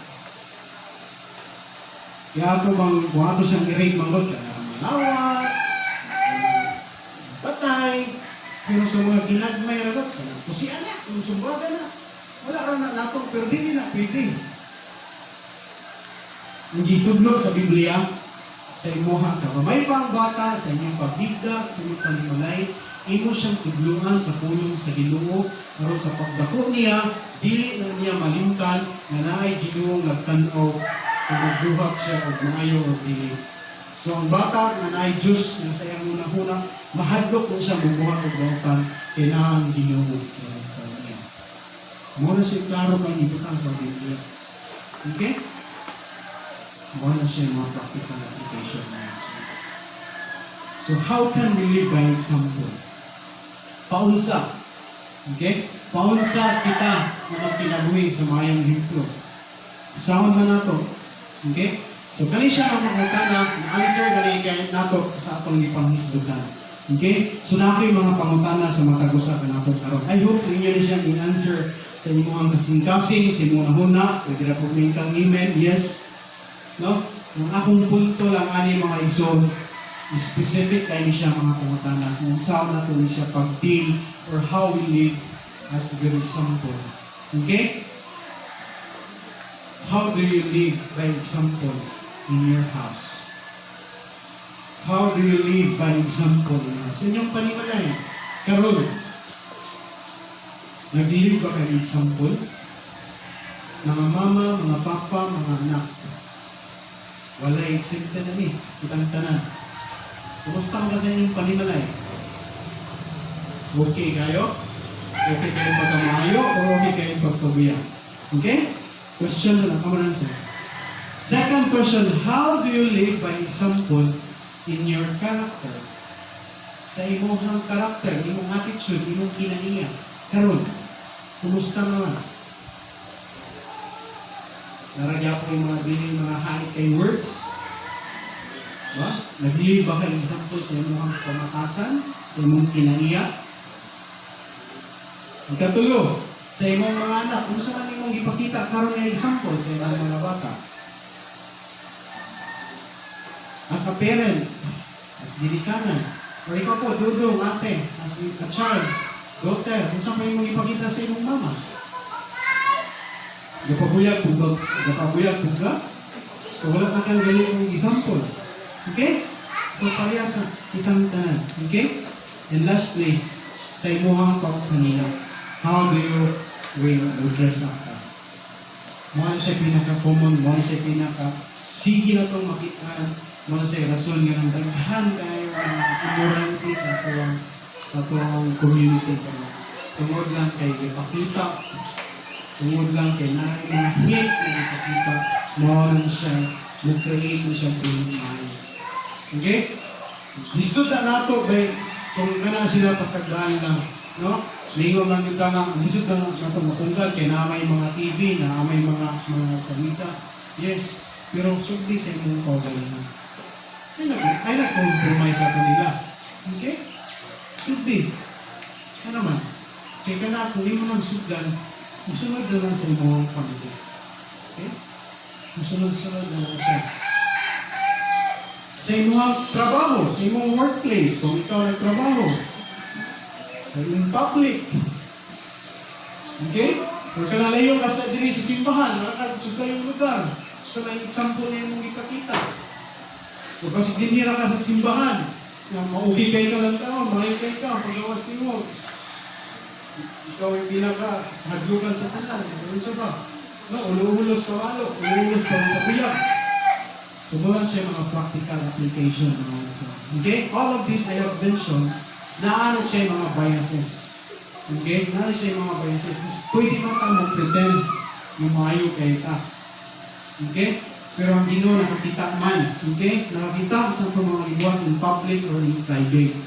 Kaya ako bang, kung ato siyang i-rate manggod, kaya malawat, patay, pero sa mga ginagmay na to, kung si anak, kung sumbaga na, wala ra na nato, pero dili na pwede. Ang gitudlo sa Biblia, Sa imuha, sa gamay pa ang bata, sa inyong paghigda, sa inyong panimalay, imo siyang tudluan sa pulong sa Ginoo aron sa pagdako niya dili na niya malimtan nga naay Ginoo nagtan-aw kung magbuhat siya og maayo o dili. So ang bata nga naay Dios nga sa iyang hunahuna, mahadlok kung siya mubuhat og dautan kay naa ang Ginoo nga nagtan-aw niya. Mao na siya klaro kay ibutang sa Biblia. Okay? Mao na siya mga practical application na yan. So how can we live by example? Paunsa. Okay? Paunsa kita na magkinabuhi sa mayong ehemplo. Sahon na nato. Okay? So kani siya ang pangutana na answer gani kay nato sa atong gipanghisgutan. Okay? So naa ko'y mga pangutana sa matag usa kanato karon. I hope ninyo ni siyang in-answer sa imong kasing-kasing, sa imong hunahuna, pwede ra po kang email, yes. No? Ang akong punto lang ani, mga igsoon, specific kay ni siya mga pangutana kung saan nato ni siya pag-deal or how we live as a good example. Okay? How do you live by example in your house? How do you live by example in your house? Sa inyong panimalay, karon, nag-live ba kayo example? Mga mama, mga papa, mga anak. Wala exempted na ni, kitang tanan. Kumusta ka sa inyong panimalay? Okay kayo? Okay kayo pagkamaayo o okay kayo pagkabuya? Okay? Question na lang, come on, answer. Second question, how do you live by example in your character? Sa imong character, imong attitude, imong kinaiya. Karon, kumusta naman? Naa ra gyapon yung mga dili mga hait kay words. Ba? Nag-live ba kay example sa imong pamatasan, sa imong kinaiya? Ang katulo, sa imong mga anak, kung saan imong ipakita karon nga example sa imong mga bata? As a parent, as ginikanan, or ikaw po, dudong, ate, as a child, daughter, kung saan pa imong ipakita sa imong mama? Gapabuyag pud ka, gapabuyag pud ka. So wala na kang galing example. Okay? So pareha sa kitang tanan. Okay? And lastly, sa imuhang pagsanina, how do you wear or dress up ka? Mao na siya pinaka-common, mao na siya pinaka sige na itong makitaan, mao na siya rason nga ng daghan kayo ang immorality sa atuang community karon. Tungod lang kay ipakita, tungod lang kay na mga hate na ipakita, mao lang siya, mo-create na siya dili maayo. Okay? Lisod na nato bay kung kana sila pasagdaan lang, no? Lingon lang yung nga, lisod na nato matunggal kay naa may mga TV, naa may mga salita. Yes, pero sugdi sa imong kaugalingon. Ay nag-compromise sa kanila. Okay? Sugdi. Ano man? Kay kana kung imo nang sugdan, musunod na lang sa imong family. Okay? Musunod-sunod na lang siya. Sa imong trabaho, sa imong workplace, kung ikaw nagtrabaho, sa in public. Okay? Or kanalayo ka sa diri sa simbahan, nakakadto sa iyong lugar. Sa may example na imong ipakita. O kasi dinhira ka sa simbahan, nga maugi kay ka lang tao, maayo kay ka, pagawas nimo. Ikaw yung pinaka hadlukan sa tanan. Ano sa ba? No, ulo-ulos ka walo, ulo-ulos pa kabuyag. So, muna siya mga practical application, mga so. Okay? All of these I have mentioned, naa na siya yung mga biases. Okay? Naa na siya yung mga biases. Mas pwede man ka mo pretend yung maayo kay ka. Okay? Pero ang Ginoo nakakita man. Okay? Nakakita sa itong mga gibuhat in public or in private.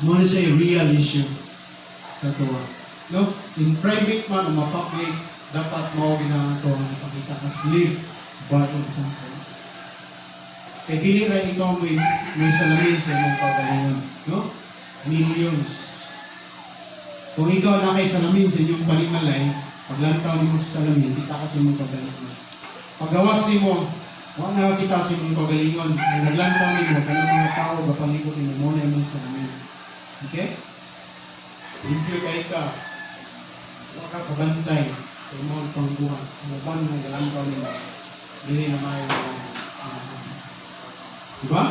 Mao na siya yung real issue sa tuwa. No? In private man o ma-public, dapat mao gina ato ang ipakita as live by example. Kay dili ra ikaw may salamin sa imong kaugalingon, no? Millions. Kung ikaw na kay salamin sa inyong panimalay, paglantaw nimo sa salamin, kita ka sa imong kaugalingon. Paggawas nimo, wa na kita sa imong kaugalingon. Ang naglantaw nimo kanang mga tao gapalibot nimo, mao na imong salamin. Okay? Limpyo kay ka. Wa ka kabantay sa imong pangbuhat. Ang uban nga galantaw nimo, dili na maayo ang Diba?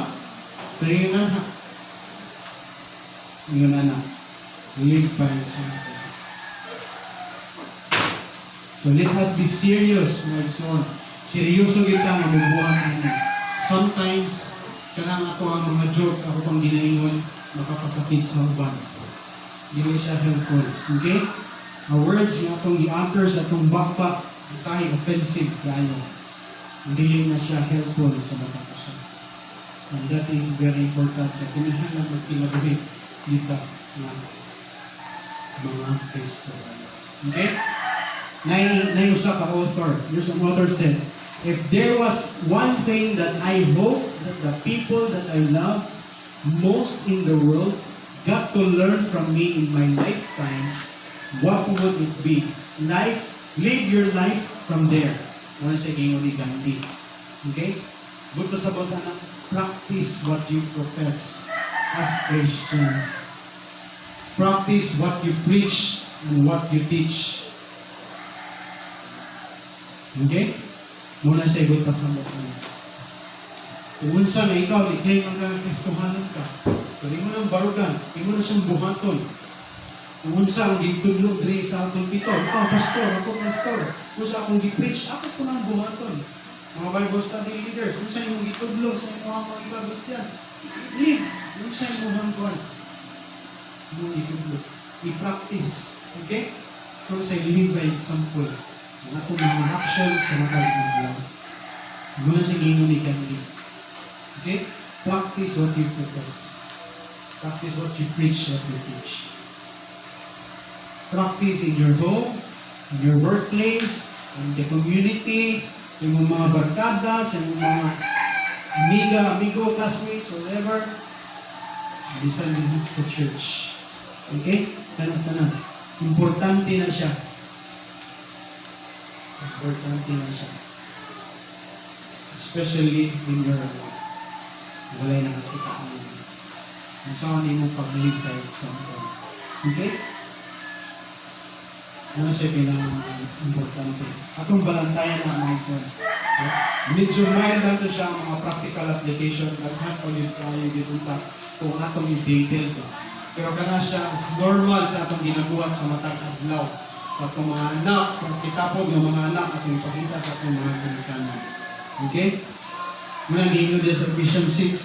So yun na. Yun na. Live by example. So let us be serious, mga igsoon. Seryoso kita nga mubuhat ani. Sometimes, kanang ato ang mga joke, ako pang ginaingon, makapasakit sa uban. Dili siya helpful. Okay? Ang words nga atong gi-utter sa atong bakbak, usahay offensive kaayo. Dili na siya helpful sa matag usa. And that is very important. Kaya kinahanglan magkinabuhi kita nga mga Kristo. Okay? Nay usa ka author. There's an author said, "If there was one thing that I hope that the people that I love most in the world got to learn from me in my lifetime, what would it be? Life, live your life from there." Wala siya giingon ni Gandhi. Okay? Buto sa bota na practice what you profess as Christian. Practice what you preach and what you teach. Okay? Muna siya ibot pasabot na. Kung unsa nga ikaw, i-claim ang kang Kristohanon ka. So, imo nang barugan, imo na siyang buhaton. Kung unsa ang gitudlo diri sa atong pito, "Oh, pastor, ako pastor." Kung sa akong gi-preach, ako po nang buhaton. Mga Bible study leaders, unsa imong gitudlo sa imong mga Bible study, live, unsa imong kuan. Imong gitudlo. I-practice. Okay? So, say, live by example. Ang atong mga actions sa matag adlaw. Muna siya giingon ni Gandhi. Okay? Practice what you profess. Practice what you preach, what you teach. Practice in your home, in your workplace, in the community, sa imong mga barkada, sa imong mga amiga, amigo, classmates, whatever. Bisan din sa church. Okay? Tanan-tanan. Importante na siya. Importante na siya. Especially in your walay nakakita ka ninyo. Kung saan imong pag-live by example. Okay? Ano siya pinang-importante? Atong balantayan na mga igsoon. Okay? Medyo mild lang to siya ang mga practical application. Daghan pa yun tayo gipunta kung atong i-detail to. Pero kana siya as normal sa atong ginabuhat sa matag adlaw, sa atong mga anak, sa kitapog ng mga anak at ipakita sa atong mga ginikanan. Okay? Muna giingon diya sa Ephesians 6,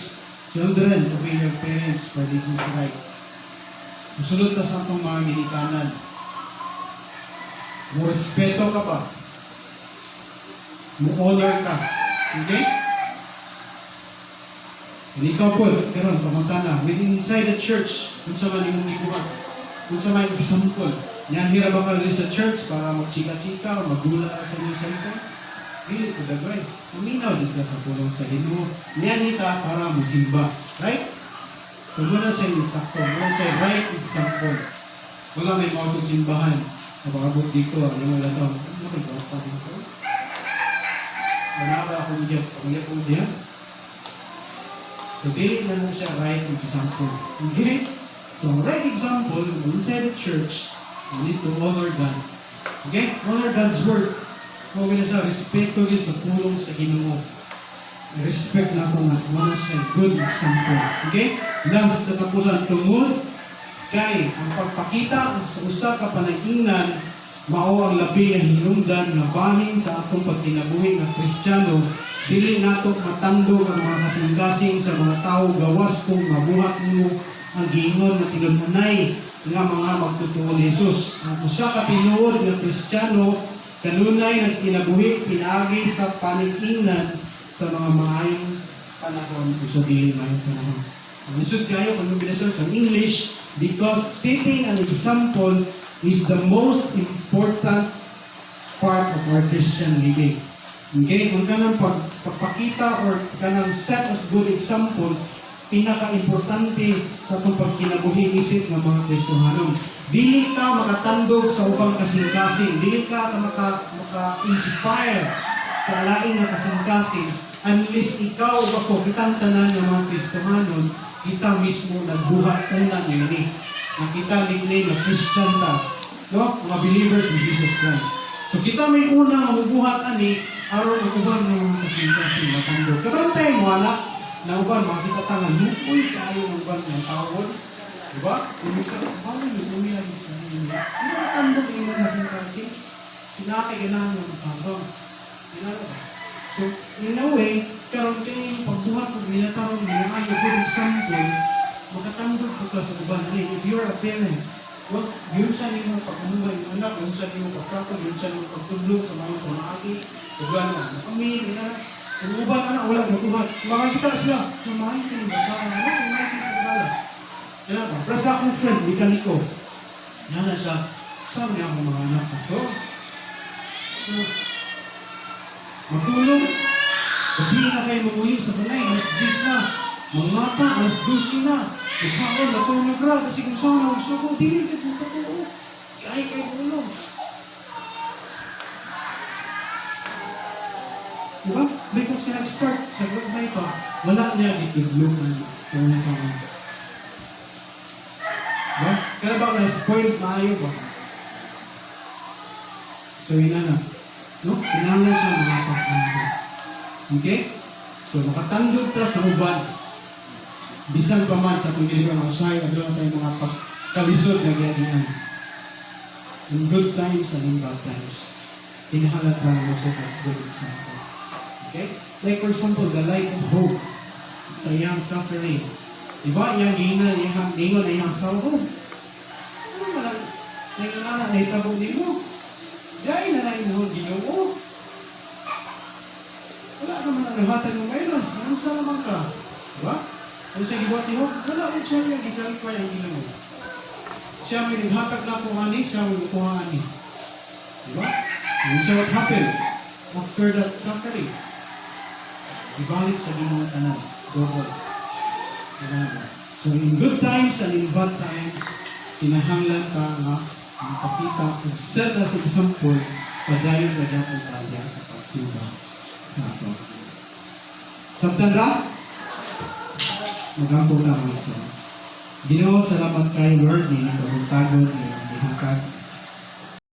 "Children, obey your parents, for this is right." Musulod ta sa atong mga ginikanan. Mo respeto ka ba? Mo honor ka. Okay? And ikaw po, karon pamangkana, within inside the church, kung sa man imong gibuhat, kung sa man example, yan hira ba ka rin sa church para magchika-chika o magdula ka sa inyong cellphone? Dili ko dagway. Uminaw din ka sa pulong sa Ginoo. Niyan ita para musimba. Right? So muna siya sakto, muna siya right example. Wala may mautog simbahan. Napakabot dito, ano wala to. Ano may pa dito? Wala ba akong diyan? Pamilya ko diyan? So, dili na lang siya right example. Okay? So, right example, inside the church, we need to honor God. Okay? Honor God's word. Kung na siya, respeto din sa pulong sa Ginoo. Respect na ako nga, wala siya good example. Okay? Last katapusan, tungod kay ang pagpakita sa usa ka panag-ingnan mao ang labi nga hinungdan nga bahin sa atong pagkinabuhi nga Kristiyano, dili nato matandog ang mga kasing-kasing sa mga tawo gawas kung mabuhat nimo ang giingon nga tinud-anay nga mga magtutuo ni Jesus. Ang usa ka tinuod nga Kristiyano kanunay nagkinabuhi pinaagi sa panig-ingnan sa mga maayong panahon o sa dili maayong panahon. Ang lisod kayo kung kombinasyon sa English, because setting an example is the most important part of our Christian living. Okay? Kung kanang pagpakita or kanang set as good example, pinaka-importante sa atong pagkinabuhi isip ng mga Kristohanon. Dili ka makatandog sa ubang kasing-kasing, dili ka maka-inspire sa laing nga kasing-kasing unless ikaw o ako, kitang tanan ng mga Kristohanon, kita mismo nagbuhat tanan ngayon ni. Na kita ligni na Christian ta, no? Mga believers in Jesus Christ. So kita may una nga mubuhat ani aron ang uban ng mga kasing-kasing matandog. Karon tayo wala. Na uban, makita ta nga luoy kaayo ng uban ng tawon. Diba? Kung ka, bawal luoy lang sa inyo. Hindi mo tandog imo kasing-kasing. Sila kay ganahan ng tabang. Ginana ba? So, in a way, karon kay pagbuhat og nila tarong nila ayo, good example, makatandog ko ka sa uban. Hey, if you're a parent, well, yun sa nimo pag-umugay yung anak, yun sa nimo pagtrato, yun sa nimo pagtudlo sa mga pamaagi, ug ano, kami, nila, kung uban anak, wala nabuhat. Makakita sila, kumain ka ng bata, ano, kumain ka ng bata. Kaya ba? Pero sa akong friend, mekaniko, yan na siya, sabi niya akong mga anak, "Pastor, so, matulog, gabi na kayo mag-uwi sa balay, alas 10 na, mga alas 12 na, ikaw, matulog ra, kasi kung saan ang suko, dili ka kung totoo, kaya kayo tulog." Diba? Because nag-start sa gagmay pa, wala niya gitudlo kung sa mga. Diba? Kaya ba na-spoiled maayo ba? So yun na na. No? Kinahanglan siya mga pagtandog. Okay? So makatandog ta sa uban. Bisan pa man sa atong giligan usahay, aduna tayo mga pagkalisod na giyagian. In good times and in bad times, kinahanglan ta mo sa good example. Okay? Like for example, the life of Job sa iyang suffering. Diba? Iyang giingon, iyang giingon na iyang asawa, "Oh, ano man ang nangingana na hitabo nimo? Dahil na lang imong Ginoo. Wala ka man ang nahatag ng virus. Ano sa naman ka?" Diba? Ano siya gibuhat ni Job? Wala ko siya niya gisalipay ang Ginoo. Siya may naghatag na kung ani, siya may mukuha ani. Diba? And so what happened after that suffering? Ibalik sa Ginoo tanan. Double. Diba? So in good times and in bad times, kinahanglan ka nga makapita ug set as example, padayon na gyapon ta diha sa pagsimba sa ato. Sabtan ra? Magampo ta, mga igsoon. Ginoo, salamat kay Lord ni kabuntagon ni gihatag.